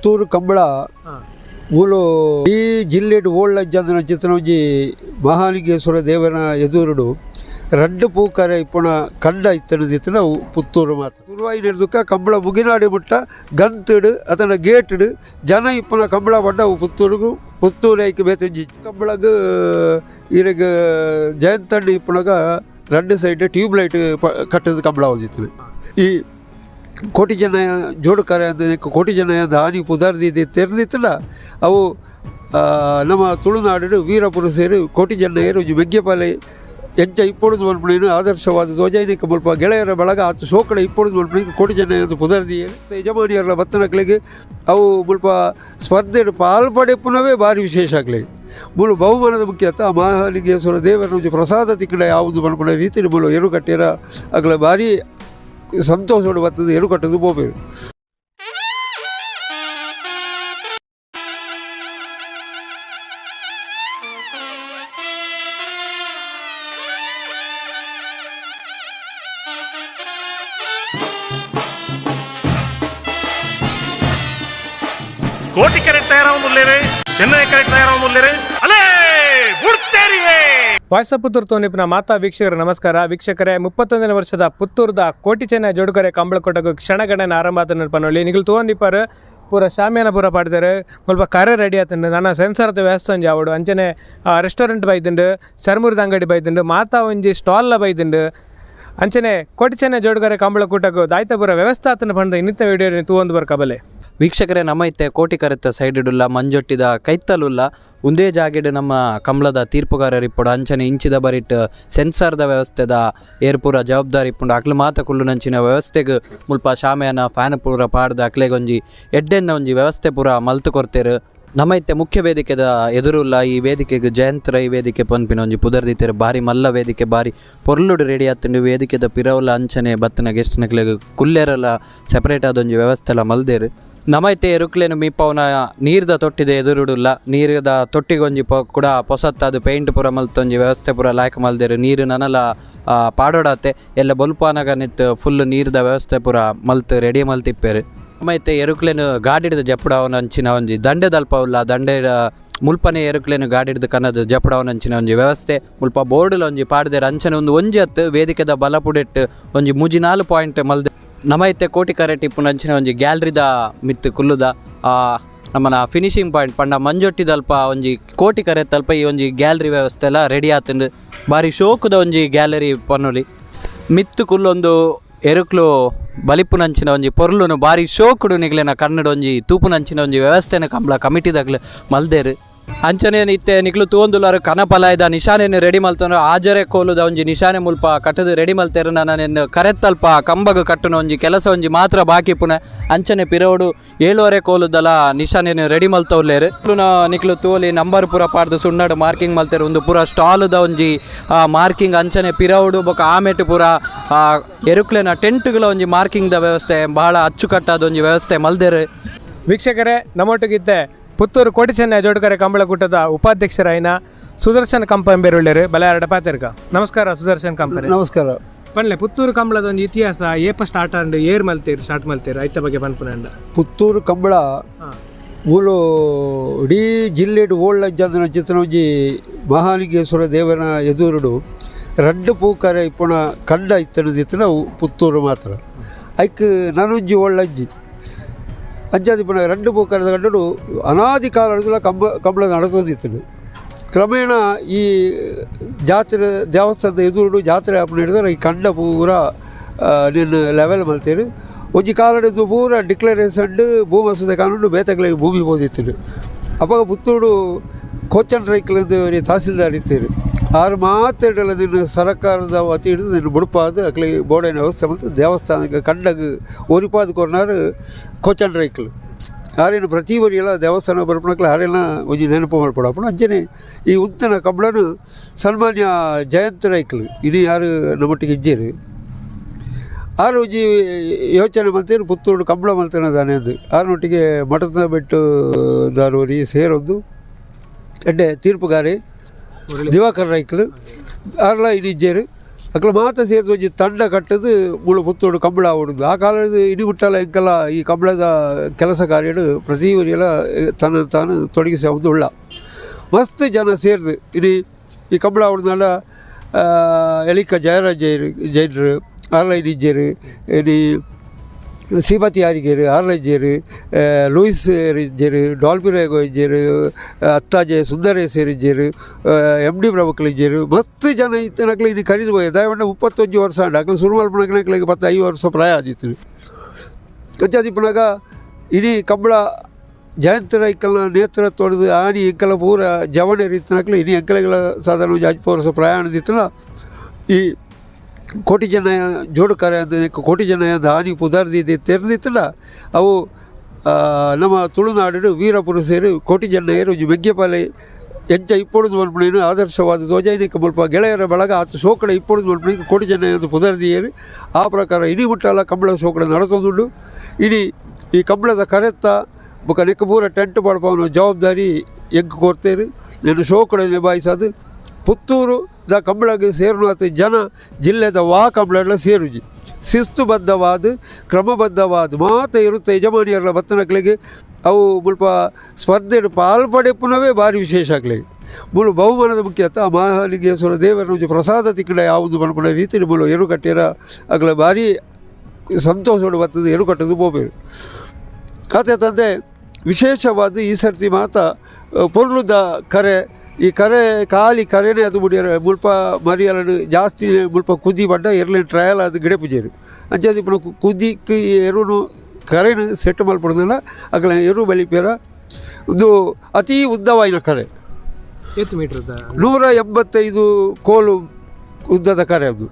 Puttur Kambala ಮೂಲು ಈ ಜಿಲ್ಲೆಡ್ ಓಳ್ಳಜ್ಜಂದನ ಚಿತ್ರಣ ಒಂಜಿ ಮಹಾಲಿಂಗೇಶ್ವರ ದೇವನ ಎದುರುಡು ರಡ್ಡು ಪೂಕರೆ ಇಪ್ಪುನ ಕಂಡ ಇತ್ತನ ದಿತ್ತನ ಅವು ಪುತ್ತೂರು ಮಾತ್ರ. ತುರುವಾಯಿನ ಕಂಬಳ ಮುಗಿನಾಡಿ ಮುಟ್ಟ ಗಂತಡು ಅತನ ಗೇಟ್ಡು ಜನ ಇಪ್ಪುನ ಕಂಬಳ ಪಂಡ ಅವು ಪುತ್ತೂರುಗು ಪುತ್ತೂರು ಐಕ್ ಬೇತೊಂಜಿ ಕಂಬಳಗ್ ಇರೆಗ್ ಜಯಂತಣ್ಣ ಇಪ್ಪುನಗ ರಡ್ಡು side tube light ಕಟ್ಟದ ಕಂಬಳ ಒಂಜಿತ್ತು. ಈ ಕೋಟಿ ಜನ ಜೋಡುಕರೆ ಅಂದ್ ಕೋಟಿ ಜನ ಆನಿ ಪುದರ್ದಿದ್ದು ತೆರೆದಿತ್ತಲ್ಲ ಅವು ನಮ್ಮ ತುಳುನಾಡು ವೀರಪುರುಷರು ಕೋಟಿ ಜನ ಒಂಜಿ ಮೆಗ್ಯಪಾಲೆ ಎಂಚ ಇಪ್ಪೊಡುದು ಮನ್ಪುನೇನು ಆದರ್ಶವಾದ ಧ್ವಜೈನಿಕ ಮುಲ್ಪ ಗೆಳೆಯರ ಬಳಗ ಆತು ಸೋಕಡೆ ಇಪ್ಪೊಡುದು ಮನ್ಪುನಿಗೆ ಕೋಟಿ ಜನ ಪುದರ್ದಿ ಯಜಮಾನಿಯರ ಬತ್ತನಕ್ಲೆಗ್ ಅವು ಮುಲ್ಪ ಸ್ಪರ್ಧೆ ಪಾಲ್ಪಡೆಪುನವೇ ಭಾರಿ ವಿಶೇಷ ಆಗ್ಲಿ. ಮೂಲು ಬಹುಮಾನದ ಮುಖ್ಯ ಆ ಮಹಾಲಿಂಗೇಶ್ವರ ದೇವರ ಒಂಜಿ ಪ್ರಸಾದ ತಿಕ್ಕಡ ಯಾವುದು ಮನ್ಪುನ ರೀತಿಯಲ್ಲಿ ಮೂಲು ಎರು ಕಟ್ಟಿರ ಅಗಲ ಭಾರಿ ಸಂತೋಷೋಡು ಬರ್ತದೆ ಎರು ಕಟ್ಟೋದು ಪೋಪೇರು. ಕೋಟಿ ಕರೆಕ್ಟ್ ತಯಾರಾವೊಂದುಲ್ಲೇರು, ಚೆನ್ನೈ ಕರೆಕ್ಟ್ ತಯಾರಾವೊಂದುಲ್ಲೇರು, ಅಲೇ ಬುಡ್ತೇರಿಯೇ. ವಾಯ್ಸ್ ಆಫ್ ಪುತ್ತೂರು ತೋನಿಪ್ನ ಮಾತಾ ವೀಕ್ಷಕರ ನಮಸ್ಕಾರ. ವೀಕ್ಷಕರೇ, 31ನೇ ವರ್ಷದ ಪುತ್ತೂರ್ದ ಕೋಟಿ ಚೆನ್ನ ಜೋಡುಕರೆ ಕಂಬಳಕೊಟಗು ಕ್ಷಣಗಣನೆ ಆರಂಭ ಆತನ ಪನೊಳ್ಳಿ. ನಿಗಲು ತೂವೊಂದಿಪ್ಪರು ಪೂರ ಶಾಮಿಯಾನ ಪೂರ ಪಾಡ್ದಾರೆ. ಮುಲ್ಪ ಕರೆ ರೆಡಿ ಆತಂಡು, ನನ್ನ ಸೆನ್ಸರ್ದ ವ್ಯವಸ್ಥೆ ಒಂಜಿ ಆವಡು. ಅಂಚನೆ ರೆಸ್ಟೋರೆಂಟ್ ಬೈದುಂಡು, ಚರ್ಮುರದ ಅಂಗಡಿ ಬೈದುಂಡು, ಮಾತಾ ಒಂಜಿ ಸ್ಟಾಲ್ಲ ಬೈದುಂಡು. ಅಂಚನೆ ಕೋಟಿ ಚೆನ್ನ ಜೋಡುಗರೆ ಕಂಬಳಕೂಟಗು ದಾಯ್ತಪುರ ವ್ಯವಸ್ಥೆ ಆತನ ಪಂಡ ಇನ್ನಿತ ವಿಡಿಯೋ ತೂವೊಂದು ಬರ್ ಕಬಲೆ. ವೀಕ್ಷಕರೇ, ನಮ್ಮ ಇತ್ತೆ ಕೋಟಿ ಕರೆತ್ತ ಸೈಡ್ ಇಡುಲ್ಲ ಮಂಜೊಟ್ಟಿದ ಕೈತಲುಲ್ಲ. ಒಂದೇ ಜಾಗೆಡ್ ನಮ್ಮ ಕಂಬ್ಳದ ತೀರ್ಪುಗಾರರು ಇಪ್ಪೊಡು. ಅಂಚನೆ ಇಂಚಿದ ಬರಿಟ್ ಸೆನ್ಸಾರ್ದ ವ್ಯವಸ್ಥೆದ ಏರ್ಪೂರ ಜವಾಬ್ದಾರಿ ಇಪ್ಪುಂಡು. ಅಕ್ಲು ಮಾತ ಕುಲ್ಲುನಂಚಿನ ವ್ಯವಸ್ಥೆಗ್ ಮುಲ್ಪ ಶಾಮಿಯಾನ ಫ್ಯಾನ್ ಪೂರ ಪಾಡ್ದ ಅಕ್ಲೆಗೊಂಜಿ ಎಡ್ಡೆನ್ನ ಒಂಜಿ ವ್ಯವಸ್ಥೆ ಪೂರ ಮಲ್ತು ಕೊರ್ತೆರ್. ನಮ್ಮ ಇತ್ತೆ ಮುಖ್ಯ ವೇದಿಕೆದ ಎದುರುಲ್ಲ. ಈ ವೇದಿಕೆಗ್ ಜಯಂತ್ ರೈ ವೇದಿಕೆ ಪನ್ಪಿನ ಒಂಜಿ ಪುದರ್ದಿತ್ತೆರ್. ಬಾರಿ ಮಲ್ಲ ವೇದಿಕೆ, ಬಾರಿ ಪೊರ್ಲುಡು ರೆಡಿ ಆತುಂಡು. ವೇದಿಕೆದ ಪಿರವುಲ ಅಂಚನೆ ಬತ್ತಿನ ಗೆಸ್ಟ್ನಕ್ಲೆಗ್ ಕುಲ್ಲೆರೆಲ ಸೆಪರೇಟ್ ಆದ ಒಂಜಿ ವ್ಯವಸ್ಥೆಲ ಮಲ್ದೆರ್. ನಮ್ಮ ಇತ್ತೆ ಎರುಕ್ಲೆನ್ ಮೀಪವುನ ನೀರ್ದ ತೊಟ್ಟಿದ ಎದುರುಡುಲ್ಲ. ನೀರ್ದ ತೊಟ್ಟಿಗೊಂಜಿ ಕೂಡ ಪೊಸತ್ತಾದ್ ಪೇಂಟ್ ಪೂರ ಮಲ್ತೊಂಜಿ ವ್ಯವಸ್ಥೆ ಪೂರ ಲಾಯ್ಕ್ ಮಲ್ದೆರ್. ನೀರು ನನಲ ಪಾಡೊಡಾತೆ ಎಲ್ಲ ಬೊಲ್ಪಾನಗ ನೆತ್ತ್ ಫುಲ್ ನೀರ್ದ ವ್ಯವಸ್ಥೆ ಪೂರ ಮಲ್ತ್ ರೆಡಿ ಮಲ್ತಿಪ್ಪೆರ್. ನಮ್ಮ ಇತ್ತೆ ಎರುಕ್ಲೆನ್ ಗಾಡಿಡ್ದ್ ಜಪುಡಾವುನಂಚಿನ ಒಂಜಿ ದಂಡೆದಲ್ಪ ಉಲ್ಲ. ದಂಡೆ ಮುಲ್ಪನೆ ಎರುಕ್ಲೆನ್ ಗಾಡಿಡ್ದ್ ಕನದ್ ಜಪುಡಾವುನಂಚಿನ ಒಂಜಿ ವ್ಯವಸ್ಥೆ ಮುಲ್ಪ ಬೋರ್ಡುಲ ಒಂಜಿ ಪಾಡ್ದೆರ್. ಅಂಚನೆ ಒಂದು ಒಂಜಿ ಅತ್ತ್ ವೇದಿಕೆದ ಬಲಪುಡೆಟ್ ಒಂಜಿ 3-4 ಪಾಯಿಂಟ್ ಮಲ್ದೆ. ನಮ್ಮ ಇತ್ತೆ ಕೋಟಿ ಕರೆಟ್ ಇಪ್ಪುನಂಚಿನ ಒಂಜಿ ಗ್ಯಾಲರಿದ ಮಿತ್ತ್ ಕುಲ್ಲುದ ನಮ್ಮನ ಫಿನಿಶಿಂಗ್ ಪಾಯಿಂಟ್ ಪಂಡ ಮಂಜೊಟ್ಟಿದಲ್ಪ ಒಂಜಿ ಕೋಟಿ ಕರೆತ್ತಲ್ಪ ಈ ಒಂಜಿ ಗ್ಯಾಲರಿ ವ್ಯವಸ್ಥೆ ಎಲ್ಲ ರೆಡಿ ಆತುಂಡು. ಬಾರಿ ಶೋಕುದ ಒಂಜಿ ಗ್ಯಾಲರಿ ಪನೊಲಿ. ಮಿತ್ತ್ ಕುಲ್ಲೊಂದು ಎರುಕ್ಲು ಬಲಿಪುನಂಚಿನ ಒಂಜಿ ಪೊರ್ಲುನು ಬಾರಿ ಶೋಕುಡು ನಿಗ್ಲೆನ ಕನ್ನಡ ಒಂಜಿ ತೂಪುನಂಚಿನ ಒಂಜಿ ವ್ಯವಸ್ಥೆನ ಕಂಬ್ಳ ಕಮಿಟಿದಗ್ಲು ಮಲ್ದೆರ್. ಅಂಚನೆ ಇತ್ತೆ ನಿಕ್ಲು ತೂವೊಂದುಲ್ಲಾರು ಕನಪಲಾಯ್ದ ನಿಶಾನೆನ್ ರೆಡಿ ಮಲ್ತೊಂದು ಆಜರೆ ಕೋಲುದ ಒಂಜಿ ನಿಶಾನೆ ಮುಲ್ಪ ಕಟ್ಟದು ರೆಡಿ ಮಲ್ತೆರ್. ನನ ಕರೆತ್ತಲ್ಪ ಕಂಬಗ್ ಕಟ್ಟುನ ಒಂಜಿ ಕೆಲಸ ಒಂಜಿ ಮಾತ್ರ ಬಾಕಿ ಪುನ. ಅಂಚನೆ ಪಿರವುಡು 7.5 ಕೋಲುದಲ ನಿಶಾನೆನ್ ರೆಡಿ ಮಲ್ತೊಲ್ಲೆರ್. ನಿಕ್ಲು ತೂವೊಲಿ ನಂಬರ್ ಪೂರ ಪಾಡ್ದು ಸುಣ್ಣಡ್ ಮಾರ್ಕಿಂಗ್ ಮಲ್ತೆರ್. ಉಂದು ಪೂರ ಸ್ಟಾಲುದ ಒಂಜಿ ಮಾರ್ಕಿಂಗ್. ಅಂಚನೆ ಪಿರವುಡು ಬೊಕ ಆಮೆಟ್ ಪೂರ ಎರುಕ್ಲೆನ ಟೆಂಟ್ಗಳ ಒಂಜಿ ಮಾರ್ಕಿಂಗ್ ದ ವ್ಯವಸ್ಥೆ ಬಹಳ ಅಚ್ಚುಕಟ್ಟಾದ ಒಂಜಿ ವ್ಯವಸ್ಥೆ ಮಲ್ದೆರ್. ವೀಕ್ಷಕರೇ, ನಮ್ಮೊಟ್ಟಿಗಿತ್ತೆ ಪುತ್ತೂರು ಕೋಟಿ ಚೆನ್ನೈ ಜೋಡುಕರೆ ಕಂಬಳಕೂಟದ ಉಪಾಧ್ಯಕ್ಷರಾಯಿನ ಸುದರ್ಶನ್ ಕಂಪಂಬೇರುಳ್ಳೇರು ಬಲಾರಡ ಪಾತೆರ್ಕ. ನಮಸ್ಕಾರ ಸುದರ್ಶನ್ ಕಂಪನಿ. ನಮಸ್ಕಾರ. ಪನ್ಲೆ, ಪುತ್ತೂರು ಕಂಬಳದ ಒಂದು ಇತಿಹಾಸ ಏಪ ಸ್ಟಾರ್ಟ್ ಆಂಡ್ ಏರ್ ಮಲ್ತೇರು ಸ್ಟಾರ್ಟ್ ಮಲ್ತೇರು ಐತ ಬಗ್ಗೆ ಪನ್ಪುನಂಡ. ಪುತ್ತೂರು ಕಂಬಳ ಮೂಲು ಇಡೀ ಜಿಲ್ಲೆಡ್ ಓಳ್ಳಜ್ಜಂದನ ಚಿತ್ರಣ ಒಂಜಿ ಮಹಾಲಿಂಗೇಶ್ವರ ದೇವನ ಎದುರುಡು ರಡ್ಡು ಪೂಕರೆ ಇಪ್ಪುನ ಕಂಡ ಇತ್ತನ ದಿತ್ತನ ಅವು ಪುತ್ತೂರು ಮಾತ್ರ. ಐಕ್ ನನೊಂಜಿ ಓಳ್ಳಜ್ಜಿ ಅಂಚಾದಿಪ್ಪುನ ರಡ್ಡು ಪೂಕರೆದ ಕಂಡಡು ಅನಾದಿ ಕಾಲದ ಕಂಬಳ ನಡತೊಂದಿತ್ತುಂಡು. ಕ್ರಮೇಣ ಈ ಜಾತ್ರೆ ದೇವಸ್ಥಾನದ ಎದುರುಡು ಜಾತ್ರೆ ಆಪುನ ಹಿಡಿದ್ರೆ ಈ ಕಂಡ ಪೂರ ನಿನ್ನ ಲೆವೆಲ್ ಮಲ್ತೇರು. ಒಂಜಿ ಕಾಲಡಿದ್ದು ಪೂರ ಡಿಕ್ಲರೇಷನ್ ಭೂಮಸೂದೆ ಕಾನೂನು ಬೇತಗಳಿಗೆ ಭೂಮಿ ಪೋದಿತ್ತುಂಡು. ಅಪಗ ಪುತ್ತೂರು ಕೋಚನ್ ರೈಕ್ಲಂದು ತಹಸೀಲ್ದಾರ್ ಇತ್ತೇರು. ಆರು ಮಾತೆಡಲ ನಿನ್ನ ಸರಕಾರದ ವತಿ ಹಿಡಿದು ನಿನ್ನ ಬುಡುಪಾದ ಅಕ್ಲಿ ಬೋರ್ಡಿನ ವ್ಯವಸ್ಥೆ ಮತ್ತು ದೇವಸ್ಥಾನಕ್ಕೆ ಕಂಡಗ್ ಒರಿಪಾದ ಕೊರ್ನಾರು ಕೋಚನ್ ರೈಕ್ಲು. ಆರೇನು ಪ್ರತಿ ಎಲ್ಲ ದೇವಸ್ಥಾನ ಬರ್ಪಣಕ್ಲೆ ಆರೇನ ಒಂಜಿ ನೆನಪು ಮಲ್ಪೊಡು. ಅಪ್ಪಣ ಅಂಚನೆ ಈ ಉತ್ತನ ಕಂಬಳನು ಸನ್ಮಾನ್ಯ ಜಯಂತ್ ರೈಕ್ಲು ಇಡೀ ಯಾರು ನಮ್ಮೊಟ್ಟಿಗೆ ಇಜ್ಜೇರು. ಆರು ಒಂಜಿ ಯೋಚನೆ ಮಲ್ತೇರು ಪುತ್ತೂರು ಕಂಬಳ ಮಲ್ತನ ದಾನೆ ಅಂದು ಆರನೊಟ್ಟಿಗೆ ಮಠದ ಬೆಟ್ಟು ದಾರೋರಿ ಸೇರೊಂದು ಎಡ್ಡೆ ತೀರ್ಪುಗಾರೆ ದಿವಾಕರ್ ರೈಕ್ಲು ಆರ್ಲ ಇನಿಜ್ಜೇರು. ಅಕ್ಲ ಮಾತ ಸೇರಿದ ಒಂಜಿ ತಂಡ ಕಟ್ಟದು ಮೂಲ ಪುತ್ತೂರು ಕಂಬಳ ಆವಡುದು. ಆ ಕಾಲದ ಇಡೀ ಮುಟ್ಟಲ ಎಂಕಲ್ಲ ಈ ಕಂಬಳದ ಕೆಲಸ ಕಾರ್ಯಡು ಪ್ರತಿ ಒರಿಯಲ ತನ್ನ ತಾನು ತೊಡಗಿಸಿ ಒಂದು ಉಳ್ಳ ಮಸ್ತ್ ಜನ ಸೇರ್ದು ಇಡೀ ಈ ಕಂಬಳ ಆವಡ್ದಾಂಡ ಎಲಿಕ ಜಯರಾಜ್ ಜೈರು ಜೈನರು ಆರ್ಲೈನ್ ಇಜ್ಜೆರು ಇಡೀ ಶ್ರೀಪತಿ ಯಾರಿಗೇರು ಆರ್ಲಜ್ಜೇರು ಲೂಯಿಸ್ ಇಜ್ಜೆರು ಡಾಲ್ಫಿರೇಗೋ ಇಜ್ಜೆರು ಅತ್ತಾಜೆ ಸುಂದರೇಸೇರು ಇಜ್ಜೆರು ಎಮ್ ಡಿ ಪ್ರಭುಕ್ಲು ಇಜ್ಜೆರು ಮಸ್ತ್ ಜನ ಇತ್ತನಕ್ಲೆ ಇನ್ನು ಕರಿದು ಪೋಯೆ ದಾಯಪಂಡ 31 ವರ್ಷ ಆಂಡ್ ಅಕ್ಲು ಸುರು ಮಲ್ಪುನಕ್ಲೆಗ್ 10-5 ವರ್ಷ ಪ್ರಾಯ ಆದಿತ್ತು. ಅಂಚಾದಿಪ್ಪುನಗ ಇಡೀ ಕಂಬಳ ಜಯಂತ ರೈಕಲ್ನ ನೇತೃತ್ವದ ಆನಿ ಎಂಕಲ ಪೂರ ಜವಣೆರ್ ಇತ್ತಿನಕ್ಲು ಇನಿ ಎಂಕಲೆಗ್ಲ ಸಾಧಾರಣ ಒಂಜಿ 5 ವರ್ಷ ಪ್ರಯಾಣ ದಿತ್ತುಂಡ ಈ ಕೋಟಿ ಜನ ಜೋಡುಕರೆ ಅಂದ್ ಕೋಟಿ ಜನ ಆನಿ ಪುದರ್ ದೀದ್ ತೆರ್ದಿತ್ತುಂಡ ಅವು ನಮ್ಮ ತುಳುನಾಡು ವೀರಪುರುಷರು ಕೋಟಿ ಜನ ಒಂಜಿ ಮೆಗ್ಯಪಾಲೆ ಎಂಚ ಇಪ್ಪೊಡುದು ಮನ್ಪುನೇನು ಆದರ್ಶವಾದ ಧ್ವಜೈನಿಕ ಮುಲ್ಪ ಗೆಳೆಯರ ಬಳಗ ಆತು ಸೋಕಡೆ ಇಪ್ಪೊಡುದು ಮನ್ಪುನೇನು ಕೋಟಿ ಜನ ಪುದರ್ ದೀಯೆರ್. ಆ ಪ್ರಕಾರ ಇನಿ ಮುಟ್ಟಲ ಕಂಬಳ ಸೋಕಡೆ ನಡತೊಂದುಂಡು. ಇನಿ ಈ ಕಂಬಳದ ಕರೆತ್ತ ಬೊಕ ನೆಕ್ಕ್ ಪೂರ ಟೆಂಟ್ ಪಾಡ್ಪಾವುನ ಜವಾಬ್ದಾರಿ ಎಂಕ್ ಕೊರ್ತೇರು. ನೆನ್ ಶೋಕಡೆ ನಿಭಾಯಿಸಾದ್ ಪುತ್ತೂರು ದ ಕಂಬಳಗ್ ಸೇರುನಾತ್ ಜನ ಜಿಲ್ಲೆದ ವಾ ಕಂಬಳಡ್ಲ ಸೇರುಜಿ. ಶಿಸ್ತುಬದ್ಧವಾದ ಕ್ರಮಬದ್ಧವಾದ ಮಾತ ಇರುತ್ತೆ ಯಜಮಾನಿಯರ್ಲ ಬತ್ತನಕ್ಲೆಗ್ ಅವು ಮುಲ್ಪ ಸ್ಪರ್ಧೆಡ್ ಪಾಲ್ಪಡೆಪುನವೇ ಭಾರಿ ವಿಶೇಷ ಅಕ್ಲೆಗ್. ಮೂಲು ಬಹುಮಾನದ ಮುಖ್ಯ ಆ ಮಹಾಲಿಂಗೇಶ್ವರ ದೇವರ ಒಂಜಿ ಪ್ರಸಾದ ತಿಕ್ಕುಂಡ ಯಾವುದು ಪನ್ಪುನ ರೀತಿಡ್ ಮೂಲು ಎರು ಕಟ್ಟಿರ ಅಕ್ಲ ಭಾರಿ ಸಂತೋಷಡ್ ಬತ್ತುದು ಎರು ಕಟ್ಟುದು ಪೋಪೆರ್. ಆತೆ ತಂದೆ ವಿಶೇಷವಾದ ಈ ಸರ್ತಿ ಮಾತ ಪೊರ್ಲುದ ಕರೆ ಈ ಕರೆ ಖಾಲಿ ಕರೆನೇ ಅದು ಮುಡಿಯರ ಮುಲ್ಪ ಮರಿಯಲಡು ಜಾಸ್ತಿ ಮುಲ್ಪ ಕುದಿ ಪಂಡ ಎರ್ಲೆನ್ ಟ್ರಯಲ್ ಅದು ಗಿಡ ಪೂಜೆರು ಅಂಚಾದ್ ಇಪ್ಪುನ ಕುದಿಕ್ ಎರುನು ಕರೆನ್ ಸೆಟ್ ಮಲ್ಪುಡುಂಡ ಅಗಲ ಎರು ಬಲಿಪೆರ. ಉಂದು ಅತಿ ಉದ್ದವಾಯಿನ ಕರೆ. ಏತ್ ಮೀಟರ್? 185 ಕೋಲು ಉದ್ದದ ಕರೆ ಅದು.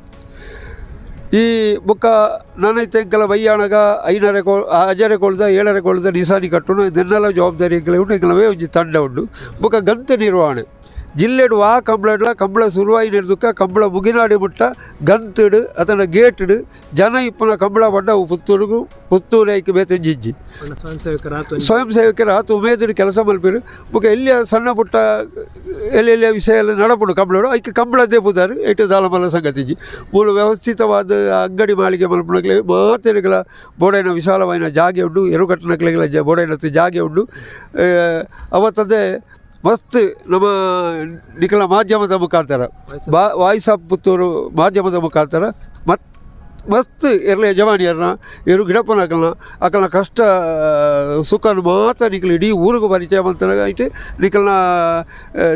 ಈ ಬೊಕ್ಕ ನಾನೈತೆ ಎಂಕಲ ಬಯ್ಯಾಣಗ ಐನರೆ ಕೋ ಅಜರೆ ಕೋಳ್ದ ಏಳರೆ ಕೋಳ್ದ ನಿಸಾನಿ ಕಟ್ಟುನು ನೆನ್ನೆಲ್ಲ ಜವಾಬ್ದಾರಿ ಎಂಕಲೆ ಉಂಡು. ಎಂಕಲವೇ ಒಂಜಿ ತಂಡ ಉಂಡು. ಬೊಕ್ಕ ಗಂತ ನಿರ್ವಹಣೆ ಜಿಲ್ಲೆಡ್ ವಾ ಕಂಬಳಡ್ಲ ಕಂಬಳ ಸುರುವಾಯಿನೆರ್ದುಕ್ಕ ಕಂಬಳ ಮುಗಿನಾಡಿ ಮುಟ್ಟ ಗಂತಡು ಅತನ ಗೇಟ್ಡ್ ಜನ ಇಪ್ಪುನ ಕಂಬಳ ಪಂಡ ಅವು ಪುತ್ತೂರುಗು ಪುತ್ತೂರು ಐಕ್ ಬೇತೆ ಜಿಜ್ಜಿ. ಸ್ವಯಂ ಸೇವಕರ ಸ್ವಯಂ ಸೇವಕರ ಆತು ಉಮೇದಿಡ್ ಕೆಲಸ ಮಲ್ಪೆರ್. ಬೊಕ ಎಲ್ಲಿಯ ಸಣ್ಣ ಪುಟ್ಟ ಎಲ್ಲೆಲ್ಲಿಯ ವಿಷಯ ಎಲ್ಲ ನಡಪುಂಡು ಕಂಬಳಡು ಐಕ್ ಕಂಬಳದೇ ಪುದರ್ ಏಟು ದಾಲ ಮಲ್ಲ ಸಂಗತಿಜಿ. ಮೂಲು ವ್ಯವಸ್ಥಿತವಾದ ಅಂಗಡಿ ಮಾಳಿಗೆ ಮಲ್ಪುನಕ್ಲೆ ಮಾತೆರೆಗ್ಲ ಬೋಡೈನ ವಿಶಾಲವಾಯಿನ ಜಾಗೆ ಉಂಡು. ಎರುಕಟ್ಟುನಕ್ಲೆಗ್ಲ ಬೋಡೈನ ಜಾಗೆ ಉಂಡು. ಅವತ್ತದೇ ಮಸ್ತ್ ನಮ್ಮ ನಿಕಲ ಮಾಧ್ಯಮದ ಮುಖಾಂತರ ವಾಯ್ಸ್ ಆಫ್ ಪುತ್ತೂರು ಮಾಧ್ಯಮದ ಮುಖಾಂತರ ಮತ್ ಮಸ್ತ್ ಎರ್ಲೆ ಯಜಮಾನಿಯರ್ನ ಎರು ಗಿಡಪ್ಪನ ಅಕಲ್ನ ಕಷ್ಟ ಸುಖನ ಮಾತ್ರ ನಿಕಲ್ ಇಡೀ ಊರಿಗೆ ಪರಿಚಯ ಮಂತನಾಗ ಐಟ್ ನಿಕಲ್ನ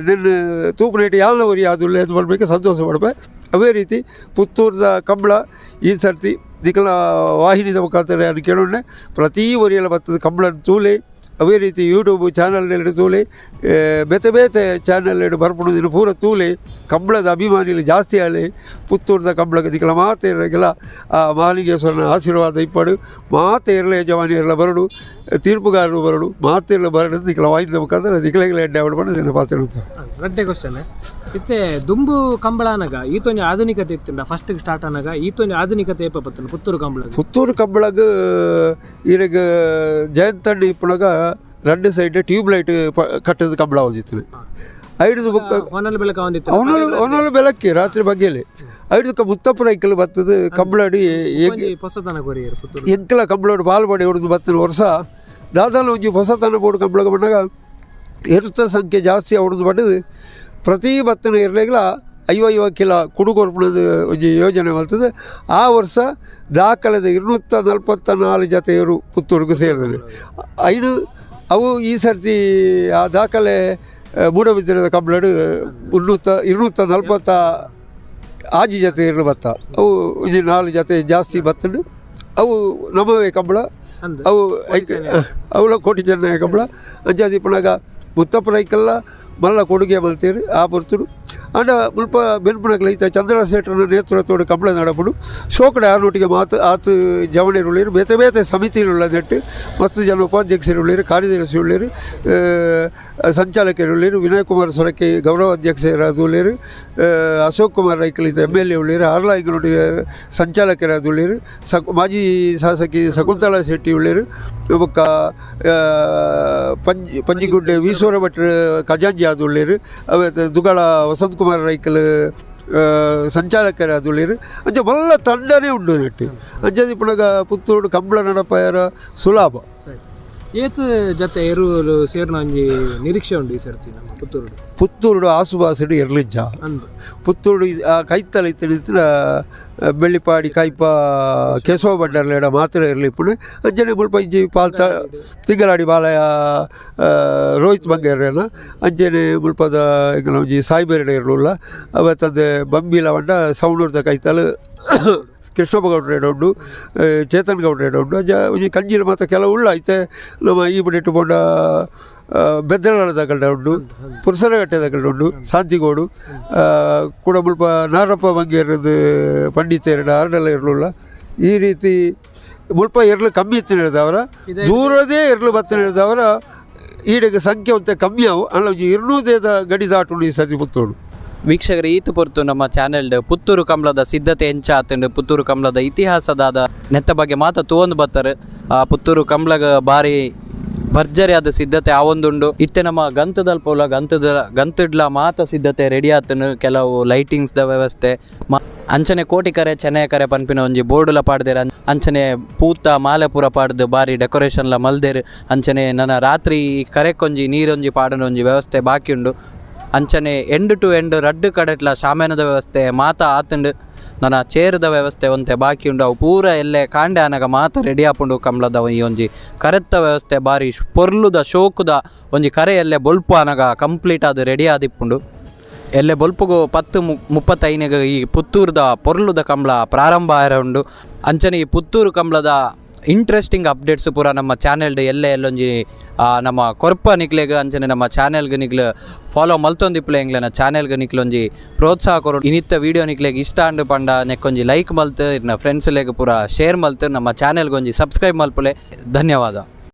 ನಿನ್ನ ತೂಪುನೇಟ್ ಯಾಲ್ನ ಒರಿ ಆದುಲ್ಲೆ ಅಂತ ಪನ್ಪೆಗ್ ಸಂತೋಷ ಪಡ್ಪೆ. ಅವೇ ರೀತಿ ಪುತ್ತೂರ್ದ ಕಂಬಳ ಈ ಸರ್ತಿ ನಿಕಲ್ನ ವಾಹಿನಿದ ಮುಖಾಂತರ ಯಾರು ಕೇಳೋಣ ಪ್ರತಿ ಒರಿಯಲ ಬರ್ತದೆ ಕಂಬಳನ ತೂಲೆ. ಅವೇ ರೀತಿ ಯೂಟ್ಯೂಬ್ ಚಾನಲ್ ತೂಲೆ ಬೇತೆ ಬೇತೆ ಚಾನಲ್ ಬರ್ಪುಣದಿನ ಪೂರ ತೂಲೆ. ಕಂಬಳದ ಅಭಿಮಾನಿಗಳು ಜಾಸ್ತಿ ಆಲೆ ಪುತ್ತೂರ್ದ ಕಂಬಳಗ ನಿಕಲ ಮಾತೆರೆಗ್ಲ ಆ ಮಹಾಲಿಂಗೇಶ್ವರನ ಆಶೀರ್ವಾದ ಇಪ್ಪಡು. ಮಾತೆರ್ಲ ಯಜಮಾನಿಯರ್ಲ ಬರಡು ತೀರ್ಪುಗಾರರು ಬರಡು ಮಾತೆರ್ಲ ಬರಡು ನಿಕಲ ವಾಹಿನಿದ ಮುಖಾಂತರ ನಿಕಲೆಗ್ಲ ಎಡ್ಡೆ ಆವಡ್ ಪಂಡ ನಿನ್ನ ಪಾತೆರ. ರಡ್ಡೆ ಕ್ವಶನ್ ಇತ್ತೆ ದುಂಬು ಕಂಬಳ ಅನಗ ಈತೊಂಜಿ ಆಧುನಿಕತೆ ಇತ್ತುಂಡ ಫಸ್ಟ್ ಸ್ಟಾರ್ಟ್ ಅನಗ ಈತೊಂಜಿ ಆಧುನಿಕತೆ ಏಪ ಬತ್ತುಂಡು ಪುತ್ತೂರು ಕಂಬಳ? ಪುತ್ತೂರು ಕಂಬಳಗ್ ಇರೆಗ್ ಜಯಂತಣ್ಣ ಇಪ್ಪುನಗ ರಡ್ಡ್ side tube light ಕಟ್ಟದ ಕಂಬಳ ಒಂದಿತ್ತು. ಐಡ್ದು ಬೊಕ್ಕ ಹೊನಲ್ ಬೆಳಕ ಒಂದಿತ್ತು. ಅವನಲ್ಲ ಬೆಳಕ್ಕೆ ರಾತ್ರಿ ಬಗ್ಗೆಲಿ ಐಡ್ದು ಮುತ್ತಪ್ಪನ ಐಕಲ್ ಬತ್ತದ ಕಂಬಳಡಿ. ಒಂಜಿ ಪೊಸತನ ಕೊರಿಯರ್ ಪುತ್ತೂರು. ಎಂಕಲ ಕಂಬಳೋಡು ಬಾಲ್ಬಡಿ ಹೊಡೆದು ಬತ್ತಿನ ವರ್ಷ ದಾದಾಲ ಒಂಜಿ ಹೊಸತನ ಬೋರ್ಡ್ ಕಂಬಳಗ ಬಂದಾಗ ಎರುತ್ತ ಸಂಖ್ಯೆ ಜಾಸ್ತಿ ಅವಡದು ಪಂಡದು ಪ್ರತಿ ಬತ್ತನ ಇರ್ಲೆಗ್ಲ 50 ಕಿಲೋ ಕುಡುಕೊರ್ಪುಣದ ಒಂಜಿ ಯೋಜನೆ ಮಲ್ತದೆ. ಆ ವರ್ಷ ದಾಖಲೆದ 244 ಜತೆ ಎರು ಪುತ್ತೂರುಗು ಸೇರಿದನು. ಐನು ಅವು ಈ ಸರ್ತಿ ಆ ದಾಖಲೆ ಮೂಡಬಿದ್ರೆದ ಕಂಬಳಡು 246 ಜತೆ ಇರಲು ಬತ್ತ. ಅವು ಒಂಜಿ 4 ಜತೆ ಜಾಸ್ತಿ ಬತ್ತಂಡು. ಅವು ನಮ್ಮವೇ ಕಂಬಳ. ಅಂದ್. ಅವು ಐಕ್ ಅವುಲ ಕೋಟಿ ಜನ ಕಂಬಳ. ಅಂಚಾದ್ ಇಪ್ಪುನಗ ಮುತ್ತಪ್ಪನ ಐಕಲ್ಲ ಮಲ್ಲ ಕೊಡುಗೆ ಮಲ್ತೇರು ಆ ಪೊರ್ತುಡು. ಆಂಡ ಮುಲ್ಪ ಬೆನ್ಪುನಕ್ಲೆ ಇತ್ತ ಚಂದ್ರ ಶೆಟ್ಟರ್ನ ನೇತೃತ್ವಡ್ ಕಂಬಳ ನಡಪುಂಡು. ಶೋಕಡೆ ಆರ್ನೊಟ್ಟಿಗೆ ಮಾತು ಆತು ಜವಣೆರುಳ್ಳೇರು ಬೇತೆ ಬೇತೆ ಸಮಿತಿಗಳುಳ್ಳ ನೆಟ್ಟು ಮಸ್ತ್ ಜನ ಉಪಾಧ್ಯಕ್ಷರುಳ್ಳೇರು ಕಾರ್ಯದರ್ಶಿ ಉಳ್ಳೇರು ಸಂಚಾಲಕರುಳ್ಳೇರು ವಿನಯ್ ಕುಮಾರ್ ಸೊರಕೆ ಗೌರವ ಅಧ್ಯಕ್ಷರಾದುಳ್ಳೇರು ಅಶೋಕ್ ಕುಮಾರ್ ರೈಕಲ್ ಇತ್ತ M L A ಉಳ್ಳೇರು ಆರ್ಲಾಯಿಗಳೊಟ್ಟಿಗೆ ಸಂಚಾಲಕರಾದುಳ್ಳೇರು ಸಕ್ ಮಾಜಿ ಶಾಸಕಿ ಶಕುಂತಲಾ ಶೆಟ್ಟಿ ಉಳ್ಳೇರು ಬೊಕ್ಕ ಪಂಜಿಗುಡ್ಡೆ ಈಶ್ವರ ಭಟ್ರು ಖಜಾಂಜಿ ಆದುಳ್ಳೇರು ಅವೆ ದುಗಳ ವಸಂತ್ ಕುಮಾರ್ ರೈಕಲ್ ಸಂಚಾಲಕರಾದುಳ್ಳೇರು. ಅಂಚ ಮಲ್ಲ ತಂಡನೇ ಉಂಡು ನೆಟ್ಟು. ಅಂಚ ಇಪ್ಪುನಗ ಪುತ್ತೂರು ಕಂಬಳ ನಡಪಾಯರ ಸುಲಭ. ಏತ್ ಜತೆ ಎರುಲು ಸೇರ್ನ ಒಂಜಿ ನಿರೀಕ್ಷೆ ಉಂಡು ಈ ಸರ್ತಿ ನಮ್ಮ ಪುತ್ತೂರು? ಪುತ್ತೂರುಡು ಆಸುಪಾಸುಡು ಎರ್ಲಿಜ್ಜ. ಅಂದು. ಪುತ್ತೂರು ಆ ಕೈತಲ ಇತ್ತಿನ ಬೆಳ್ಳಿಪಾಡಿ ಕೈಪ ಕೇಶವ ಭಂಡಾರ್ಲೆಡ ಮಾತ್ರ ಇರಲಿ ಇಪ್ಪುಂಡು. ಅಂಚನೆ ಮುಲ್ಪ ಇಂಚಿ ಪಾಲ್ತ ತಿಂಗಳಾಡಿ ಬಾಲಯ ರೋಹಿತ್ ಬಂಗೇರ್ನ, ಅಂಚನೆ ಮುಲ್ಪದ ಎಂಕಲ್ನ ಒಂಜಿ ಸಾಯಿಬೆರಡ ಇರಲುಲ್ಲ. ಅವತ್ತಂದೆ ಬಂಬಿಲ ಪಂಡ ಸೌಣೂರ್ದ ಕೈತಲ್ ಕೃಷ್ಣಪ್ಪ ಗೌಡ್ರೆಡ ಉಂಡು, ಚೇತನ್ ಗೌಡ್ರೆಡ ಉಂಡು. ಅಂಚ ಒಂಜಿ ಕಂಜಿಲ್ ಮಾತ್ರ ಕೆಲವು ಉಳ್ಳ. ಐತೆ ನಮ್ಮ ಈ ಬಡಿಟ್ ಪೋಂಡ ಬೆದ್ರಳದ ಉಂಡು, ಪುರುಸರಗಟ್ಟೆದ ಉಂಡು, ಶಾಂತಿಗೋಡು ಕೂಡ ಮುಲ್ಪ ನಾರಪ್ಪ ಬಂಗೇರದ್ದು ಪಂಡಿತೇರಡ ಆರ್ಡೆಲ್ಲ ಇರಲಿಲ್ಲ. ಈ ರೀತಿ ಮುಲ್ಪ ಎರ್ಲು ಕಮ್ಮಿ ಇತ್ತು ಹೇಳಿದವರ, ದೂರದೇ ಎರ್ಲು ಬತ್ತಿನ ಹೇಳಿದವರ ಈಡೆಗೆ ಸಂಖ್ಯೆ ಒಂತೆ ಕಮ್ಮಿ ಅವು ಅಲ್ಲ. ಒಂಜಿ ಇರ್ನೂದೇದ ಗಡಿ ದಾಟುಂಡು ಈ ಸರ್ತಿ ಪುತ್ತೂರು. ವೀಕ್ಷಕರು, ಈತ ಪೊರ್ತು ನಮ್ಮ ಚಾನೆಲ್ ಪುತ್ತೂರು ಕಂಬಳದ ಸಿದ್ಧತೆ ಎಂಚ ಆತುಂಡು, ಪುತ್ತೂರು ಕಂಬಳದ ಇತಿಹಾಸದಾದ ನೆತ್ತ ಬಗ್ಗೆ ಮಾತ ತೂವೊಂದು ಬತ್ತಾರೆ. ಆ ಪುತ್ತೂರು ಕಂಬಳಗ ಬಾರಿ ಭರ್ಜರಿಯಾದ ಸಿದ್ಧತೆ ಆವೊಂದುಂಡು. ಇತ್ತೆ ನಮ್ಮ ಗಂತದಲ್ಪೋಲ ಗಂತದ ಗಂತಡ್ಲ ಮಾತ ಸಿದ್ಧತೆ ರೆಡಿ ಆತನು. ಕೆಲವು ಲೈಟಿಂಗ್ಸ್ ದ ವ್ಯವಸ್ಥೆ ಅಂಚನೆ ಕೋಟಿ ಕರೆ ಚೆನ್ನಯ ಕರೆ ಪನ್ಪಿನ ಒಂಜಿ ಬೋರ್ಡುಲ ಪಾಡ್ದೆರ್. ಅಂಚನೆ ಪೂತ ಮಾಲೆ ಪೂರ ಪಾಡ್ದು ಬಾರಿ ಡೆಕೋರೇಷನ್ಲ ಮಲ್ದೆರ್. ಅಂಚನೆ ನನ ರಾತ್ರಿ ಕರೆಕೊಂಜಿ ನೀರೊಂಜಿ ಪಾಡನ ಒಂಜಿ ವ್ಯವಸ್ಥೆ ಬಾಕಿ ಉಂಡು. ಅಂಚನೆ ಎಂಡ್ ಟು ಎಂಡ್ ರಡ್ಡು ಕಡೆಟ್ಲ ಶಾಮಿಯಾನದ ವ್ಯವಸ್ಥೆ ಮಾತ ಆತುಂಡು. ನನ ಚೇರ್ದ ವ್ಯವಸ್ಥೆ ಒಂತೆ ಬಾಕಿ ಉಂಡು. ಅವು ಪೂರ ಎಲ್ಲೆ ಕಾಂಡೆ ಆನಗ ಮಾತ ರೆಡಿ ಆಪುಂಡು. ಕಂಬ್ಳದ ಈ ಒಂಜಿ ಕರೆತ್ತ ವ್ಯವಸ್ಥೆ ಬಾರಿ ಪೊರ್ಲುದ ಶೋಕುದ ಒಂಜಿ ಕರೆ ಎಲ್ಲೆ ಬೊಲ್ಪು ಆನಗ ಕಂಪ್ಲೀಟ್ ಆದ್ ರೆಡಿ ಆದಿಪ್ಪುಂಡು. ಎಲ್ಲೆ ಬೊಲ್ಪುಗು 10:35ಗ್ ಈ ಪುತ್ತೂರುದ ಪೊರ್ಲುದ ಕಂಬ್ಳ ಪ್ರಾರಂಭ ಆಯರೆ ಉಂಡು. ಅಂಚನೆ ಈ ಪುತ್ತೂರು ಕಂಬ್ಳದ ಇಂಟ್ರೆಸ್ಟಿಂಗ್ ಅಪ್ಡೇಟ್ಸ್ ಪೂರ ನಮ್ಮ ಚಾನೆಲ್ಡ್ ಎಲ್ಲೆ ಎಲ್ಲೊಂಜಿ ನಮ್ಮ ಕೊರ್ಪ ನಿಕ್ಲೆಗ್. ಅಂಚನೆ ನಮ್ಮ ಚಾನೆಲ್ಗ್ ನಿಕ್ಲು ಫಾಲೋ ಮಲ್ತೊಂದಿಪ್ಪುಲೆ. ಎಂಕ್ಲೆನ ಚಾನೆಲ್ಗ್ ನಿಕ್ಲೊಂಜಿ ಪ್ರೋತ್ಸಾಹ ಕೊರು. ಇನಿತ್ತ ವೀಡಿಯೋ ನಿಕ್ಲೆಗ್ ಇಷ್ಟ ಆಂಡ್ ಪಂಡ ನೆಕ್ಕೊಂಜಿ ಲೈಕ್ ಮಲ್ತ್, ಇರ್ನ ಫ್ರೆಂಡ್ಸ್ ಲೆಗ್ ಪೂರ ಶೇರ್ ಮಲ್ತ್, ನಮ್ಮ ಚಾನೆಲ್ಗ್ ಒಂಜಿ ಸಬ್ಸ್ಕ್ರೈಬ್ ಮಲ್ಪುಲೆ. ಧನ್ಯವಾದ.